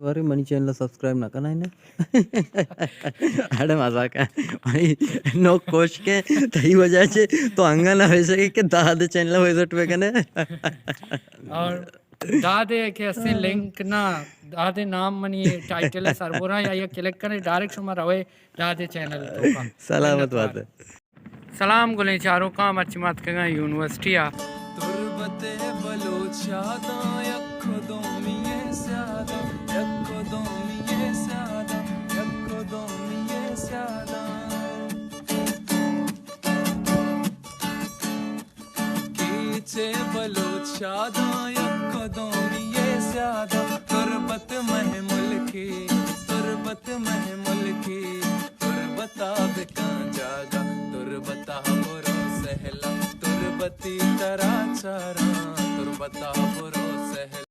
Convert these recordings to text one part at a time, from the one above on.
بارے منی channel subscribe نہ کنائیں نے۔ اڑے مزاق ہے۔ بھائی، نو کوش کے تئی وجہ چے تو انگا نہ ہوئی سکے کہ داد چینل وزٹ بکنے۔ اور داد کہ اسے لنک نہ، داد نام منی ٹائٹل سربراں یا یہ کلک کرے ڈائریکٹ شما روے داد چینل تو کا۔ سلامت بات ہے۔ سلام گلیں چاروکاں، مرچی ما اتکگاں یونیورسٹی ءَ۔ تربت ءِ بلوچ شاداں، یک ءُ دومی ءِ سیاداں، یک ءُ دومی ءِ سیاداں، یک ءُ دومی ءِ سیاداں۔ کیچ ءِ بلوچ شاداں، یک ءُ دومی ءِ سیاداں، تربت مئے ملکے، تربت مئے ملکے۔ تربت ءَ بکن جاگہ، تربت ءَ برو سہلا، تربتی ترا چاراں، تربت ءَ برو سہلا۔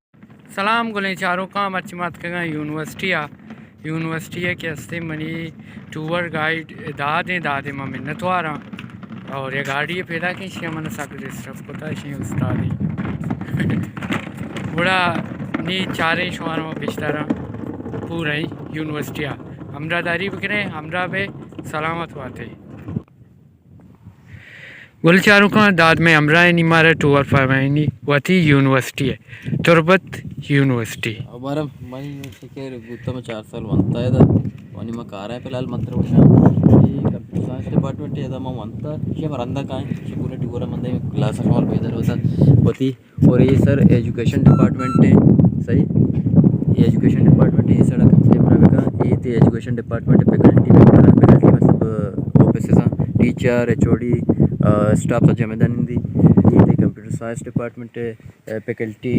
سلام گلیں چاروکاں، مرچی ما اتکگاں یونیورسٹی ءَ۔ یونیورسٹی ءَ کہ ہستے منی ٹور گائیڈ دادیں، دادیں ما منتواراں۔ اور یہ گاڑی پیدا کیں، شی من سک ڈسٹرب کتا، شی استادی۔ گڑا نی چاریں شمارا ما پیشداراں پوریں یونیورسٹی ءَ۔ ہمراہ داری بکنے، ہمراہ بے، سلامت باتے۔ گل چاروکاں، داد مئے ہمراہ نی، مارا ٹور فرمائینی وتی یونیورسٹی ءِ، تربت یونیورسٹی۔ ہمارا منی یونیورسٹی کہ بوتا، ما چار سال ونتا ادا، ونی ما کارا فی الحال منتر وشاں۔ یہ کمپیوٹر سائنس ڈپارٹمنٹ ہے، ادا ما ونتا، شی ہم رندا کائیں، شی پورے ٹور من دے کلاس شمال پیدا ہوتا وتی۔ اور یہ سر ایجوکیشن ڈپارٹمنٹ ہے، صحیح؟ یہ ایجوکیشن ڈپارٹمنٹ ہے، یہ سڑک ہم ٹیپ رہا کا، یہ تھی ایجوکیشن ڈپارٹمنٹ ہے، فیکلٹی، فیکلٹی مطلب آفیسز ہیں، teacher, H O D, staff سجے میدان دی۔ یہ تھی کمپیوٹر سائنس ڈپارٹمنٹ ہے، فیکلٹی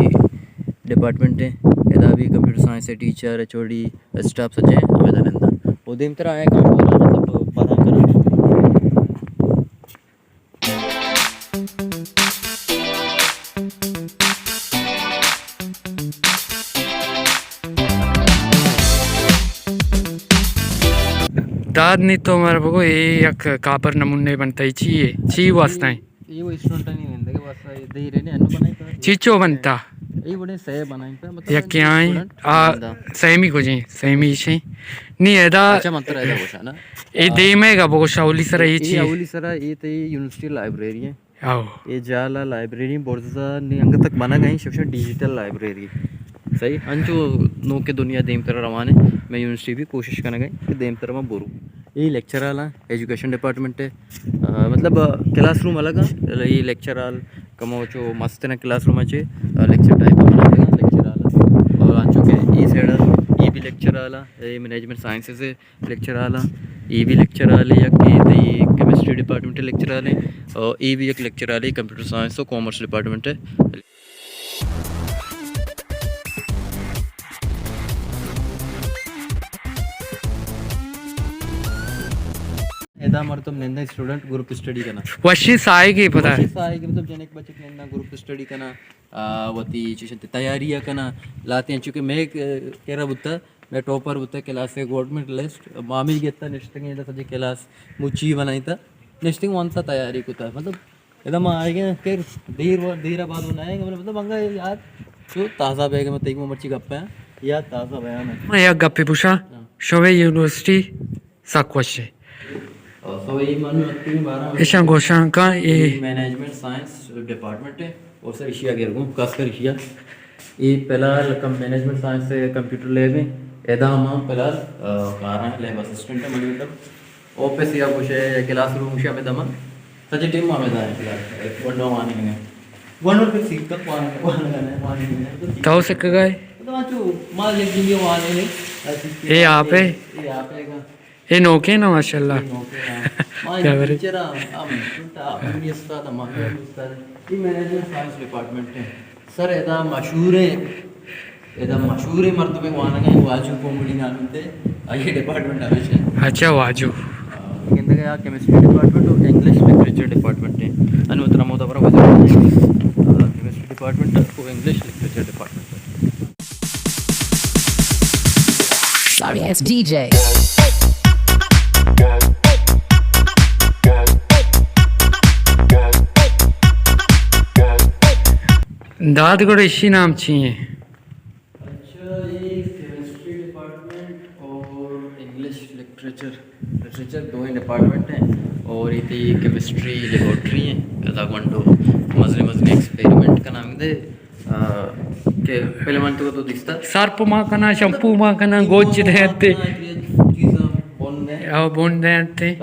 ڈپارٹمنٹ ہے، ادا بھی کمپیوٹر سائنس ہے، teacher, H O D, staff سجے میدان اندر۔ وہ دیم ترا آئے کام، مطلب پڑھا کرنا۔ داد نی تو مارا بگو، اے یک کاپر نمونے بنتا، اے چی اے؟ چی واسطہ ایں؟ اے وہ اسٹوڈنٹ نہیں نندے کہ واسطہ اے دے رہے نے، انو بنائی تو۔ چیچو بنتا؟ اے بڑے سے بنائی تو، مطلب یکی آئیں، اسٹوڈنٹ آ، نندا۔ سیمی کو جی، سیمی شی۔ نی ادا۔ اچھا، منتر ادا گوشا نا۔ اے دیمے گا بگوشا، اولی سرا اے اے، اے چی؟ اولی سرا اے تے یونیورسٹی لائبریری ہے۔ آؤ۔ اے جالا لائبریری برزا نی انگت تک بنا گئی، شکشن ڈیجیٹل لائبریری۔ صحیح؟ انچو نوکیں دنیا دیم تر روان ہے، میں یونیورسٹی بھی کوشش کرنا گئی کہ دیم تر ما برو۔ A lecture hall, education department ہے، آ، مطلب، آ، کلاس روم الگ ہے، اے لیکچر ہال کمو چو مست نا کلاس روم اچے، آ، لیکچر ٹائپ بنا دے لیکچر ہال۔ اور انچو کہ اے سائیڈ اے بھی لیکچر ہال ہے، اے مینجمنٹ سائنسز ہے، لیکچر ہال آں، اے بھی لیکچر ہال ہے، یک اے تئی کیمسٹری ڈپارٹمنٹ لیکچر ہال ہے، اور اے بھی یک لیکچر ہال ہے کمپیوٹر سائنس اور کامرس ڈپارٹمنٹ ہے۔ ادا مردم نندن اسٹوڈنٹ گروپ اسٹڈی کنا۔ وشی سائے کی پتہ ہے۔ وشی سائے کی مطلب جنک بچک نندن گروپ اسٹڈی کنا۔ آ، وتی چیشن تے تیاری ءَ کناں، لہتیں چونکہ مئے کرا بوتہ، مئے ٹاپر بوتہ کلاس ءِ، گورنمنٹ لسٹ، ما ہمے گتا نشتگیں ادا سجے کلاس مچی بنائینتہ، نشتگیں وانتا تیاری کتہ۔ مطلب ادا ما آئیگیں کہ دیر و-، دیر بعد وہ نہ آئیں گے، مطلب انگا یاد چو تازہ بیگ میں تئی مرچی گپ ہے، یاد تازہ بیان ہے۔ من یک گپے پوشاں، ہاں۔ شمئے یونیورسٹی سک وش ایں۔ اور سو اے من وتی بارہ ایشاں گوشاں کاں اے اے مینجمنٹ سائنس ڈپارٹمنٹ ہے اور سر ایشی ءَ گر گوں، خاص کر ایشی ءَ۔ اے فی الحال کم مینجمنٹ سائنس ءِ کمپیوٹر لیب ایں۔ ادا ما فی الحال، آ، کاراں لیب اسسٹنٹ ایں، مطلب آفس یا گوشے یا کلاس روم گوشے ہمے دما۔ سجے ٹیم ہمے دا ہے فی الحال۔ ونڈو وانگ ہے۔ ونڈو پہ سیکھ تک وانگ، وانگ ہے، وانگ ہے۔ تو سکگا ئے؟ تو ما چو، ما یک دنیا وانگ ہے۔ اے آپ ہے؟ اے آپ ہے کا؟ اے نوکیں نا ماشاءاللہ۔ اے نوکیں نا۔ ما کیا کرے؟ ٹیچر ہاں، ہم تو تا اپنی استاد، ہم استاد۔ اے مینجمنٹ سائنس ڈپارٹمنٹ ہے۔ سر، ادا مشہور ہے، ادا مشہور ہے مردم وانگ ہے، واجو کومڑی نام تے، آئی ڈپارٹمنٹ ہمیشہ ہے۔ اچھا، واجو۔ آ، گندگا یا کیمسٹری ڈپارٹمنٹ اور انگلش لٹریچر ڈپارٹمنٹ ہے۔ انو ترا مودا برا وزن، آ، کیمسٹری ڈپارٹمنٹ اور English literature department. Sorry ass D J. داد گڑا ایشی نام چی ایں؟ اچھا، اے کیمسٹری لٹریچر، لٹریچر دوئیں ڈپارٹمنٹ ہیں، اور یہ تھی کیمسٹری لیبارٹری ہیں۔ ادا گونڈو مزنیں مزنیں ایکسپیریمنٹ کناں ہمدے، آ، کہ فلم انت تو دیستا۔ سرپ ما کناں، شمپو ما کناں، گوچ دینتے۔ چیزاں بن دیں۔ او بن دینتے۔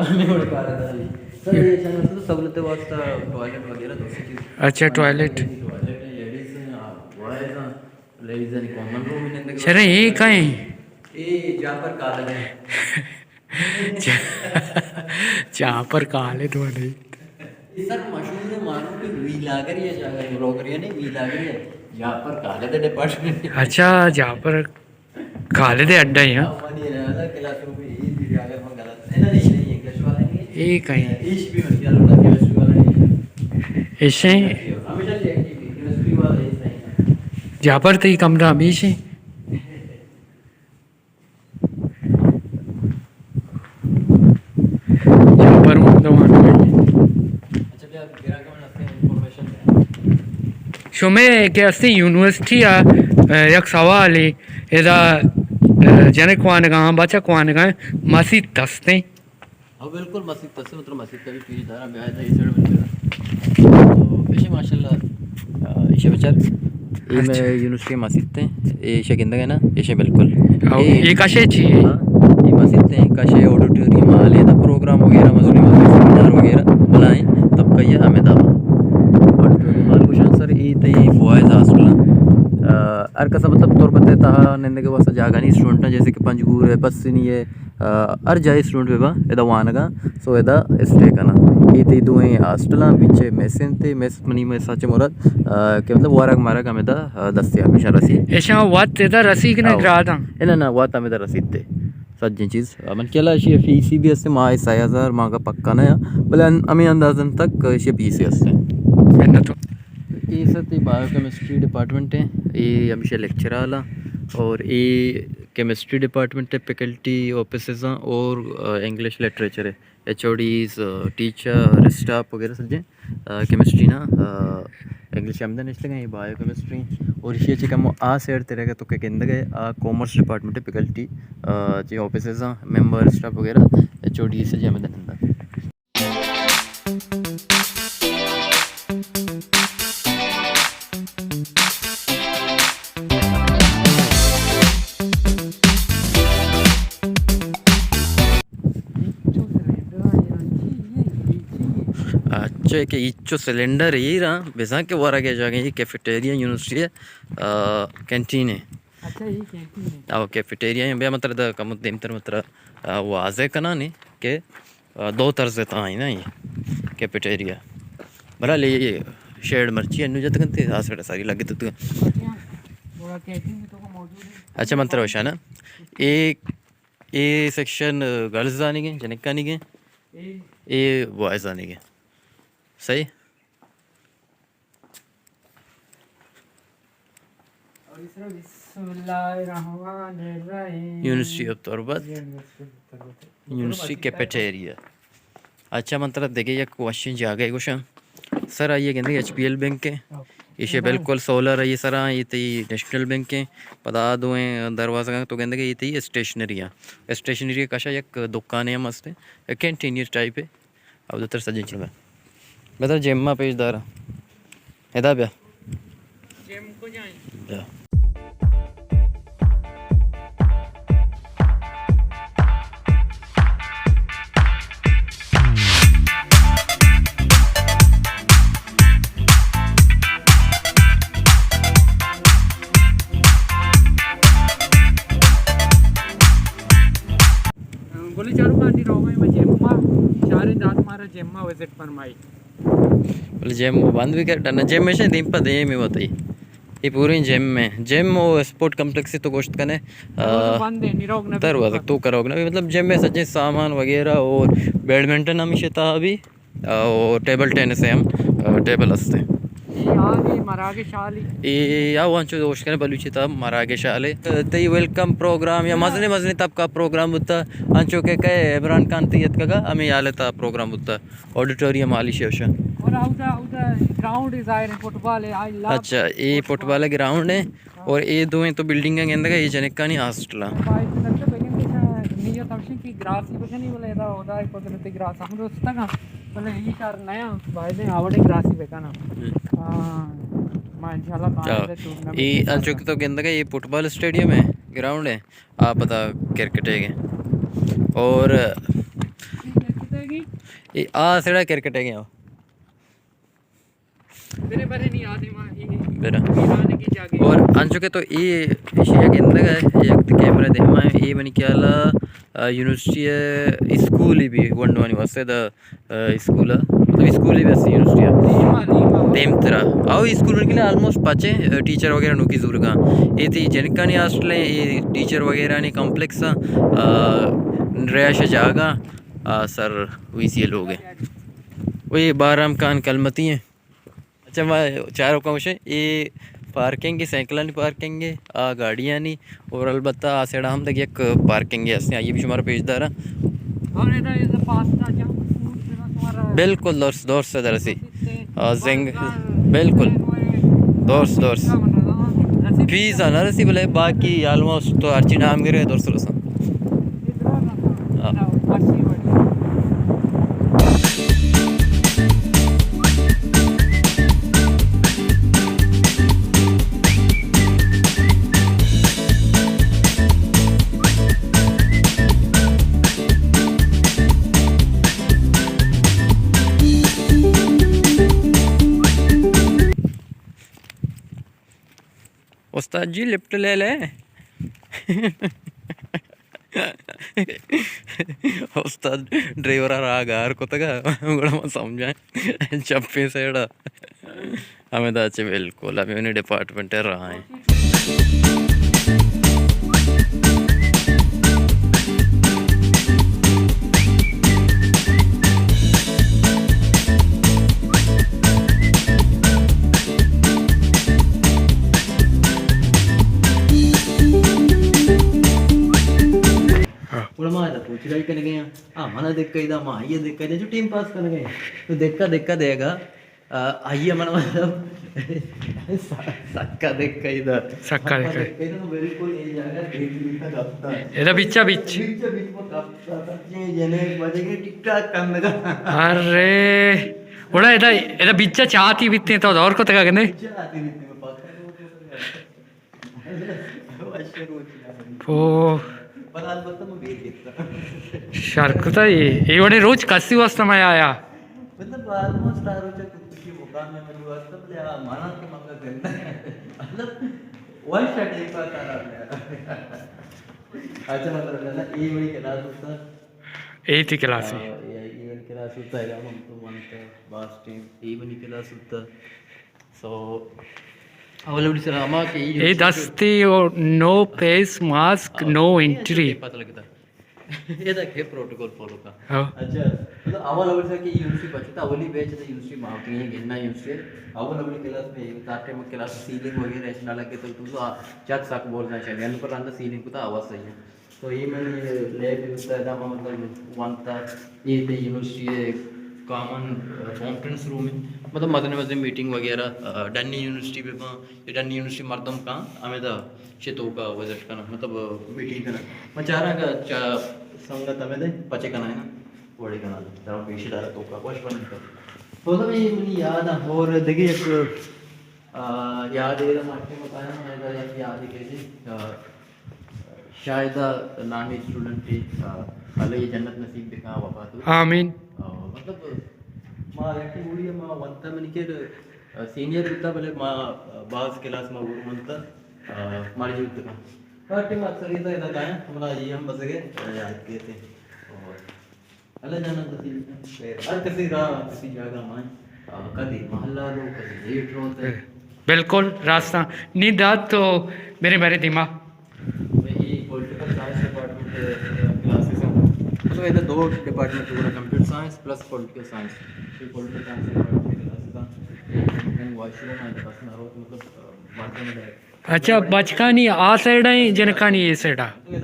سر، یہ چند سہولت واسطہ ٹوائلٹ وغیرہ دوسری چیز۔ اچھا، ٹوائلٹ۔ ٹوائلٹ ہیں، لیڈیز ہیں، بوائز ہیں۔ لیڈیز اینڈ کامن روم ہی نندگ۔ شرے، اے کئے؟ اے جعفر خالد ہیں۔ جعفر خالد والی۔ اے سر مشہور ہے، معروف ہے، ویلاگر یا جاگہ، ویلاگر یا نہیں، ویلاگر ہے۔ جعفر خالد ڈپارٹمنٹ۔ اچھا، جعفر خالد اڈا ہی، ہاں۔ اے کئے؟ ایشیں؟ جعفر تئی کمرہ ہمیش ہیں؟ جعفر ہوں دوان۔ شمے کہ استی یونیورسٹی آ، یک سوالے، ادا، جنک وانگاں، بچک وانگاں، مسیت ہستیں؟ ہاں، بالکل مسیت ہستیں، مطلب مسیت کا بھی پیش دارا، بیا ادا، اے سائیڈ بن گیا۔ تو ایشے ماشاءاللہ، آ، ایشے بچار، اے اچھا۔ میں یونیورسٹی مسیت ہیں، اے ایشے گندگ ہے نا، ایشے بالکل۔ ہاں، اے، اے کشے چی ہے؟ ہاں، اے مسیت ہیں، کشے آڈیٹوریم ہال ہے، تا پروگرام وغیرہ، مزنیں مزنیں سیمینار وغیرہ بلائیں، تب کیا ہمیں دعویٰ۔ آڈیٹوریم ہال گوشن سر، اے تئی بوائز ہاسٹل ہیں۔ آ، ہر کسا مطلب تربت ہے تہا نندگے واسطہ جاگہ نہیں، اسٹوڈنٹ ہیں، جیسے کہ پنجگور ہے، پسنی ہے، آ، ہر جاہے اسٹوڈنٹ بہ باں، ادا وانگاں، سو ادا اسٹے کناں۔ اے تئی دوئیں ہاسٹلاں، بچے میس انت، میس منی میس سچ مراد، آ، کہ مطلب ورگ مرگ ہمدا، آ، دستیاب ہمیشاں رسی۔ ایشاں وت ادا رسی کہ نہ آؤ۔ گراداں؟ اے نہ، نہ، وت ہمدا رسیت۔ سجیں چیز، آ، من کلا اشی فیس بھی ہستے، ماہ سہ ہزار ماہ کا پکا نہ، بلے ان-، ہمیں اندازن تک اشی فیس ہستے۔ منت۔ اے سر تئی بایو کیمسٹری ڈپارٹمنٹ ہیں، اے ہمیشہ لیکچر والا اور اے کیمسٹری ڈپارٹمنٹ ءِ فیکلٹی آفیسز آں اور، آ، انگلش لٹریچر ءِ ایچ او ڈیز، آ، ٹیچر، اسٹاف وغیرہ سجیں، آ، کیمسٹری نا، آ، انگلش ءِ ہمدا نشتگ ایں، بایو کیمسٹری۔ اور ایشی ءَ چہ کمو آ سائیڈ ترگ ءَ تو کہ گندگ ءَ آ کامرس ڈپارٹمنٹ ءِ فیکلٹی، آ، چہ آفیسز آں، ممبر، اسٹاف وغیرہ، ایچ او ڈی سجیں ہمدا نندگ۔ اچھا، کہ ایچو سلنڈر ایر آں، بزاں کہ ورگ ءِ جاگہ اے کیفیٹیریا یونیورسٹی ءِ، آ، کینٹین ایں۔ اچھا، اے کینٹین ایں۔ او، کیفیٹیریا ایں، بیا متر دا کمو دیمتر متر، آ، واضح کناں نی کہ آ، دو طرز ءِ تہا ایں نا اے کیفیٹیریا۔ بہرحال اے شیڈ مرچی انو جتگ انت، آ سائیڈ ءَ ساری لگت اتگ۔ اچھا، من ترا گوشاں نا، اے، اے سیکشن گرلز آنیگ ایں، جنکانیگ ایں، اے بوائز آنیگ ایں۔ صحیح؟ بسم اللہ الرحمن الرحیم۔ University of Turbat. University of Turbat. University cafeteria. اچھا، من ترا دگہ یک وشیں جاگہے گوشاں۔ سر، آئی ءَ گندگ ایچ پی ایل بینک ایں۔ اوکے۔ ایشی بالکل سولر آئی ءِ سرا، اے تئی نیشنل بینک ایں۔ پدا آ دوئیں دروازگاں تو گندگ اے تئی اسٹیشنری ایں۔ اسٹیشنری ءِ کشا یک دکانے ہم است ایں۔ یک کینٹین ٹائپ ایں۔ او دتر سجیں چلگا۔ بدر جیم ما پیش دار۔ ادا بیا۔ جیم کجا ایں؟ بیا۔ گلیں چاروکاں، نی روگ ءَ ایں ما جم ءَ، چاریں دات مارا جم ءَ وزٹ فرمائی۔ بلے جم بند بھی کر ڈنا، جم ایشیں دیم پہ دیم ہی وتی۔ اے پوریں جم ایں، جم او اسپورٹ کمپلیکس تو گوشت کنے، آ، دروازگ بند ایں، نی روگ نہ بی۔ دروازگ تو کروگ نہ بی، مطلب جم ایں سجیں سامان وغیرہ اور بیڈمنٹن ہمیشی تہا بی۔ او ٹیبل ٹینس ءِ ہم، آ، ٹیبل است ایں۔ اے آ، اے مراگش ہال ایں۔ اے آ، انچو دوشت کنے بلوچی تہا مراگش ہال ایں۔ تئی ویلکم پروگرام یا، ہاں، مزنیں مزنیں طبقہ پروگرام بوتا، انچو کہ کئے عمران خان تئی اتکگا، ہمے ہال ءِ تہا پروگرام بوتا، آڈیٹوریم ہال ایشی ءَ۔ اور اودا، اودا گراؤنڈ ایں ظاہر ایں، فٹبال ایں، آئی لو، اچھا، اے فٹبال۔ فٹبال ءِ گراؤنڈ ایں۔ اور اے دوئیں تو بلڈنگاں گندگا، اے جنکانی ہاسٹل ایں۔ یہ تمشی کی گراسی بکنی، بلے ادا خدا قدرت گراس ہم رستگا، بلے یہ کار نیا، باید آوڑے گراسی بکنا۔ ہاں، ما انشاءاللہ کہاں ٹورنامنٹ اے انچو کہ تو گندگا، یہ فٹبال اسٹیڈیم ہے، گراؤنڈ ہے، آ پتا کرکٹ ہے گے۔ اور یہ آ سڑا کرکٹ ہے گے۔ برا۔ اور انچو کہ تو اے ایشی ءَ گندگ ءَ، یک کیمرہ دیما ہے، اے منی خیال ءَ، آ، یونیورسٹی ءِ اسکول ہی بھی گونڈوانی واسطے دا، آ، اسکول ءَ، مطلب اسکول ہی بھی اسی یونیورسٹی ءَ۔ دیمترا۔ او اسکول منی خیال ءَ آلموسٹ پچے، آ، ٹیچر وغیرہ نوکی زورگاں۔ اے تئی جنکانی ہاسٹل ہیں، اے ٹیچر وغیرہ نی کمپلیکس ہیں، آ، رہائش جاگہ، آ، سر وی سی لوگ ہیں۔ وہی بارام خان کلمتی ہیں۔ اچھا، ما چاروکاں گوشیں، اے پارکنگ ہے، سائیکلانی پارکنگ ہے، آ گاڑیانی، اور البتہ آ سائیڈ ہم دگہ یک پارکنگ ہے ہستیں، آئی بھی شمارا پیش داراں۔ اور ادا از فاسٹ جنک فوڈ، تمہارا بالکل درست، درست درسی۔ آ، زنگ، برگر، بالکل۔ درست، درست۔ پیزا نہ رسی، بلے باقی آلموسٹ تو ہرچی نام گرے درست رساں۔ استاد جی، لفٹ لے لے۔ استاد ڈرائیور ءَ راہ گار کتگ ءَ، گڑا ما سمجھائیں چپیں سائیڈ ءَ۔ ہمیں دا چہ بالکل ہمیں ڈپارٹمنٹ ءَ راہ ہیں۔ گڑا ما ادا پوچ گائی کنگے آں۔ آ، منا دکہ ادا، ما آئی دکہ ادا، جو ٹائم پاس کنگے۔ تو دکہ، دکہ دے گا۔ آ، آئی من مطلب، س-، سکا دکہ ادا۔ سکا دکہ۔ دکہ ادا، بالکل اے جاگہ دیکھ لیتا گپتا۔ ادا بچا بچ۔ بچا بچ کو گپتا، سچیں جنے، وجہ کہ ٹک ٹاک کرنے کا۔ ارے، گڑا ادا، ادا بچا چاتی بیتے تو دور کو تکا کنے؟ بچا چاتی بیتے، پاس۔ پو۔ شر کتا اے، اے وڑیں روچ کسی واسطہ میں آیا۔ مطلب، آلموسٹ ہر روچ کچھ کی مقام میں منی واسطہ، بلے آ مانا کہ منگا گندا۔ مطلب، ون شاٹ ایک بار تارا۔ اچھا، مطلب، نا، اے وڑی کلاس ہوتا۔ ایٹھ کلاس ہی۔ ہاں، اے، اے وڑی کلاس ہوتا ہے، ہم تو مانتا، باس ٹیم، اے وڑی کلاس ہوتا۔ سو، اول اولی سر ہما کہ اے اے یونیورسٹی دستی اور نو فیس ماسک، ہاں، نو اے انٹری۔ پتہ لگتا۔ اے دا کہ پروٹوکول فالو کا۔ ہاں۔ اچھا، مطلب اول اولی سر کہ یونیورسٹی پچتا، اولی بیچ دا یونیورسٹی ماوتی ہے، گنا یونیورسٹی۔ اول اولی کلاس میں، تاکہ کلاس سیلنگ وغیرہ ایسا نہ لگے تو، تو آ، چت سک بول نہ چاہیے، ان پر رندا سیلنگ کو تا آواز صحیح ہے۔ تو اے منی لیب بوتا، ادا ما مطلب وانتا، اے تئی یونیورسٹی ءِ کامن، آ، کانفرنس روم ہے۔ مطلب مزن مزن میٹنگ وغیرہ، آ، ڈنی یونیورسٹی بہ باں، یا ڈنی یونیورسٹی مردم کاں، ہمیدا چہ توکا وزٹ کناں، مطلب، آ، میٹنگ کناں۔ من چاراں کہ چا سنگت ہمیدا پچے کناں نا، وڑے کناں، ترا پیش دارا توکا وش بنن کر۔ تو مطلب اے منی یاد ہے، اور دگہ یک آ، یاد ہے، ما ٹائم بتایا، ہمیں ادا یک یاد ہے کہ جی، آ، شاہدہ نامی اسٹوڈنٹ ہے، آ، اللہ یہ جنت نصیب بکا وفات ہو۔ آمین۔ آ، مطلب، ما یکی بولی ما ونتا منی کے، آ، سینئر بتا بلے ما، آ، باز کلاس ما ور ونتا، آ، مارجی ہوتا۔ ہر ٹائم اکثریت ادا کایا، ہمارا یہ ہم بزگے، آ، یاد کہتے ہیں۔ اور اللہ جانا نصیب۔ ہر کسی را کسی جاگہ مائیں۔ آ، کدی محلہ رو، کدی لیٹ روتے۔ بالکل راستاں۔ نی دات تو میرے، میرے دماغ۔ A political science department classes ہیں۔ مطلب ادا دو ڈپارٹمنٹ پورا، computer science plus political science. A political science department classes ہیں۔ اے واش روم ہے، بس نہ رو، مطلب، آ، مردم ہے۔ اچھا، بچکانی آ سائیڈ ہیں، جنکانی اے سائیڈ ہے؟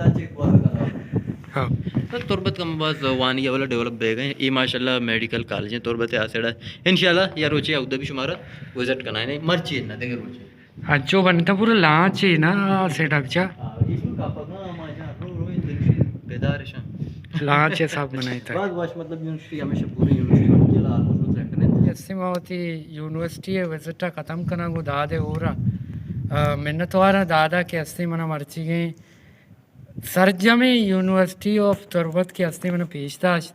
ہاں۔ تو تربت کم باز وانی اولا ڈیولپ بہ گئے۔ اے ماشاءاللہ میڈیکل کالج ہیں تربت آ سائیڈ ہے۔ انشاءاللہ یا روچے اودا بھی شمارا وزٹ کنائیں، مرچی نہ دگہ روچے۔ انچو بنتا پورا لانچ ہے نا، آ سائیڈ ہے بچا۔ ہاں، اے شو کا پگا ما جا رو رو انجکشن۔ ادارشاں لانچ ءِ حساب بنائیت۔ باز وش، مطلب، یونیورسٹی ہمیشہ پوری یونیورسٹی بنتی ہے، آلموسٹ ترے کنیں۔ اسے ما وتی یونیورسٹی ءِ وزٹ ءَ ختم کناں گوں داد ءِ ہور ءَ۔ آ، منتواراں داد ءَ کہ ہستیں منا مرچیگیں سرجمیں یونیورسٹی آف تربت کہ ہستیں منا پیش داشت۔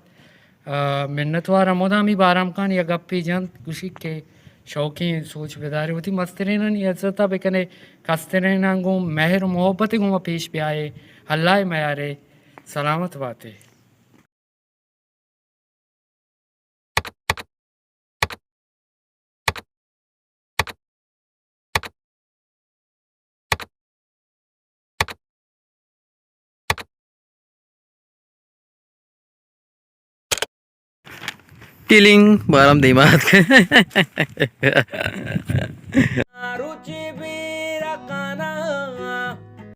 آ، منتواراں۔ مدامی بارام خان یک گپے جنت، گوشی کہ شوقیں سوچ بدارے، وتی مسترینانی عزت ءَ بکنے، کستریناں گوں مہر و محبت گوں پیش بیائے۔ اللہ ءِ میارے۔ سلامت باتے۔ ٹیلنگ بارم دیما اتک۔ روچی بیرا کانا